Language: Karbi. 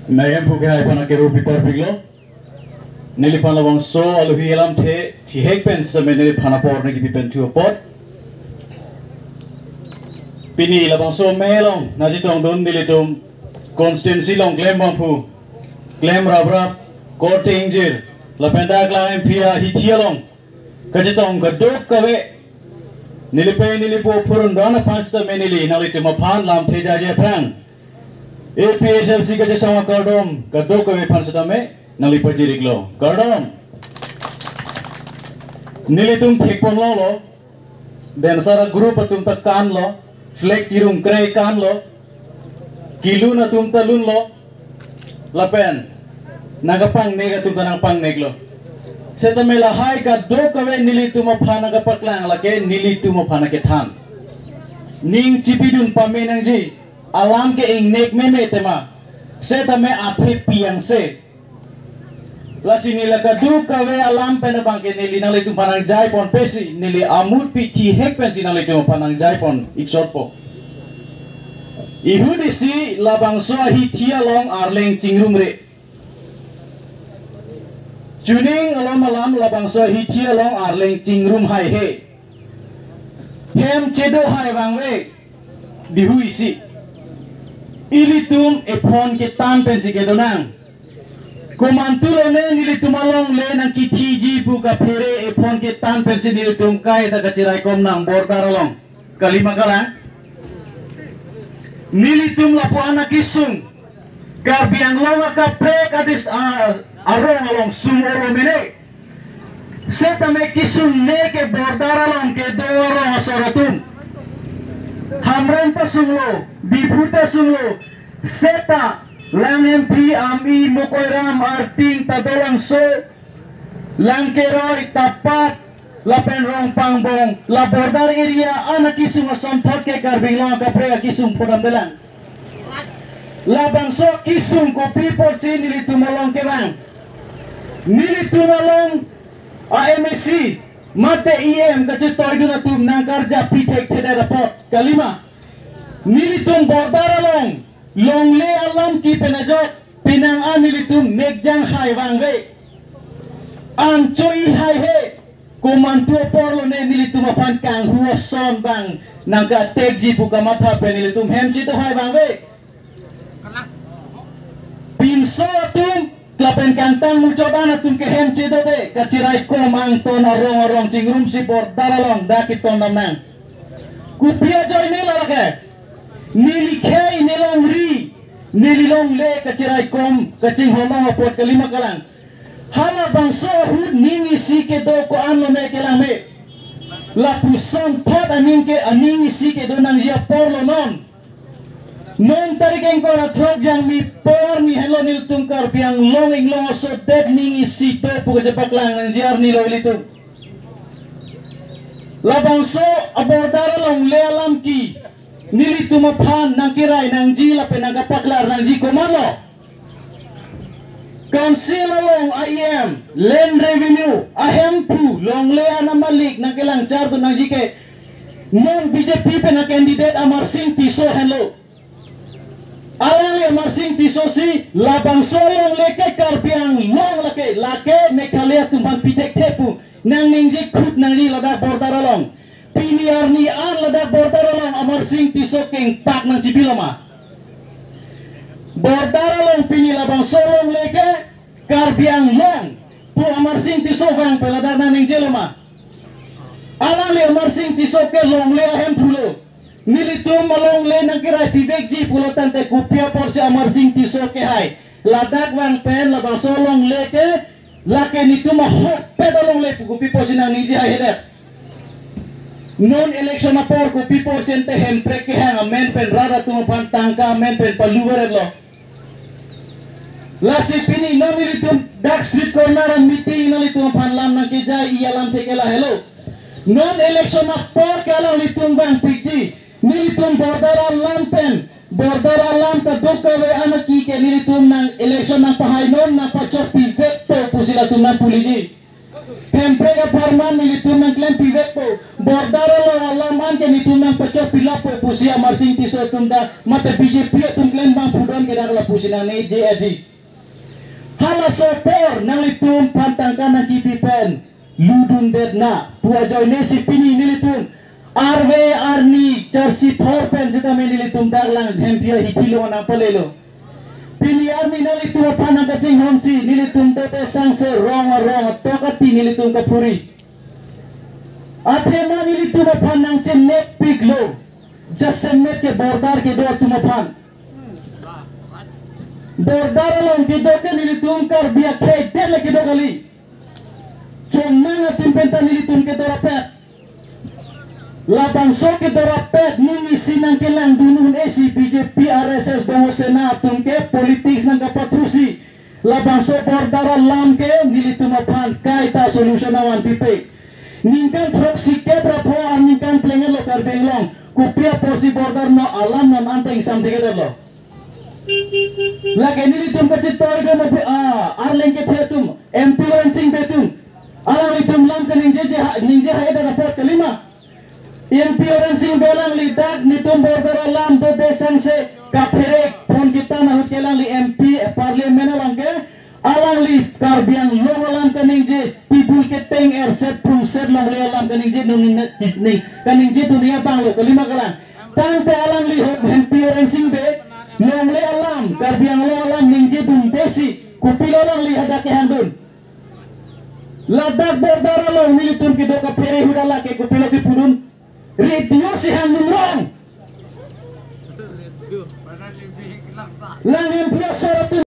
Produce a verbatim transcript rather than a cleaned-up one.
Mehem puke hai pana keru pitar piglo. Neliphan labangso alohi alamthe thihek pen sitame neliphan apor nangkipi pen thu apot. Pini labangso melong nangchetongdun nelitum constituency along klem bangphu, klem raprap, korte ingjir, lapen dak lang M P ahithi along kachetong kadokave, nelipe nelipo phurundun aphan sitame neli nanglitum aphan lamthe jaje aphrang A P H L C kachesong akardom kadokave aphan sitame nangli pajir-iklo. Kardom. Nelitum thekponlonglo. Dancer group atum ta kanlo. Flag chirungkre kanlo. Kelun atum ta lunlo. Lapen nangkapangnek atum ta nangpangneklo. Setame lahai kadokave nelitum aphan nangkapaklang lake nelitum aphan akethan. Ning chipidun pame nangji. Alam ke ingnek meme tema. Setame athe piang se. Lasi neli kadokave alam pen abang ke neli nanglitum aphan nangjaiponpe si, neli amut pi thihek pensi nanglitum aphan nangjaiponik chotpo. Ihut isi labangso ahithi along arleng chingrumre. Chuning alom alam labangso ahithi along arleng chingrum haihe. Hem chedo hai vangve dihui si. Ilitum ephon ketan pensi kedonang. Komantu lone nelitum alongle nangkithiji pu kaphere ephon ketan pensi nelitum kaita kachiraikom nang border along. Kalima kalang. Nelitum lapu-an akesung. Karbi Anglong akaprek adis a-, arong along sung olo mene. Setame kesungne ke border along kedo arong asor atum. Hamren ta sunglo, Diphu ta sunglo, seta, lang M P ami Mokoiram arting ta dolangso, Langkeroi, Tapat, lapen Rongpangbong, la border area an akesung asonthot ke Karbi Anglong akaprek akesung phodamdelang. Labangso kesung kopi apotsi nelitum along kevang. Nelitum along a-M A C, mate E M kachetoidun atum nangkarjap pi thekthedet apot. Kalima, nelitum border along longle alam kepi pen ajok, penang an nelitum mekjang hai vangve. Ancho-i haihe, komantu apor lone nelitum aphan kanghu ason abang nangkatekji pu kamatha pen nelitum hem chedo hai vangve. Pinso atum, lapen kangtang muchot an atum ke hem chedote, kachiraikom angton arong arong chingrumsi border along dak ketondam nang. Kopi ajoine lake, neli khei, neli longri, neli longle kachiraikom kachinghonong apot kalima kalang. Halabangso ahut ning isi kedo ko-an lone kelang me. Lapuson thot aning ke aning isi kedo nangji apor lo non. Non tarik ingkoi ra throk Jangmi apor ni henlo nelitum Karbi Anglong inglong asodet ning isi do pu kachepaklang nangji arni lo ilitum. Labangso a-border alongle alam ke nelitum aphan nangkirai nangji lapen nangkapaklar nangji komatlo. Council along a-E M, Land Revenue, ahemphu, longle an amalik nangkelang chardun nangji ke non B J P pen a-candidate Amarsing Tisso henlo. Alangli Amarsing Tisso si labangso alongle ke Karbi Anglong lake, lake Meghalaya atum aphan pithekthe pu nangningje khut nangji ladak border along. Pini arni an ladak border along Amarsing Tisso kengpak nangchibilo ma? Border along pini labangso alongle ke Karbi Anglong pu Amarsing Tisso vang pen ladak nangningjelo ma? Alangli Amarsing Tisso ke longle ahemphu lo. Nelitum alongle nangkirai pivekji pulo tangte kopi aporsi Amarsing Tisso ke hai ladak vang pen labangso alongle ke lake netum ahokpet alongle pu kopi aporsi nangningje haihedet? Non election apor kopi aporsi ante Hemprek kehang amen pen rat atum aphan tangka amen pen palu varetlo. Lasi pini non nelitum dak street corner meeting nanglitum aphan lam nangkejai, iya lam thekela helo. Non election apor ke alanglitum vangpikji, nelitum border alam pen, border alam kadokave anaki ke nelitum nang election nangpahai non nangpachok pivekpo pusi latum nangpuliji. Hemprek apharman nelitum nangklem pivekpo. Border along alam anke nelitum nangpachok pilappo pusi Amarsing Tisso atum ta mate B J P atum klem bang pudon ke dak lapusi nangne J A D. Halaso apor nanglitum aphan tangka nangkipi pen ludundet na pu ajoine si pini nelitum arve arni charsi thor pen sitame nelitum dak lang Hemphi ahithi along nangpalelo. Pini arni nelitum aphan nangkachinghonsi nelitum dote sangse rong arong atok ati nelitum kaphuri. Athema nelitum aphan nangchinekpiklo. Jasemet ke border kedo atum aphan. Border along kedo ke nelitum Karbi akhei det le kedo kali. Chongmang atum penta nelitum kedo rapet. Labangso kedo rapet ning isi nangkelangdun un-e si B J P, R S S, Bongo Sena atum ke politics nangkapathusi. Labangso border alam ke nelitum aphan kaita solution avan pipe. Ningkan throksi kep ra pho ar ningkan plenglo Karbi Anglong. Kopi apotsi border no alam non ante ingsamthekdetlo. Lake nelitum kachetoi do mo phe, ah, Arleng kethe atum, M P Horen Sing Bey atum. Alanglitum lam kaningje je ha, ningje ha eda apot kalima. M P Horen Sing Bey alangli dak nelitum border alam dote sangse kapherek phone kitan ahut ke alangli M P parliament along ke alangli Karbi Anglong alam kaningje tibul keteng erset prungset longle alam kaningje nung ning, ning kaningje dunia banglo kalima kalang. Tangte alangli ho M P Horen Sing Bey longle alam Karbi Anglong alam ningjedunde si kopilo alangli hadak kehangdun. Ladak border along nelitum kedo kaphere ahut lake kopilo kepudun. Radio si hangdun rong. Lang M P asor atum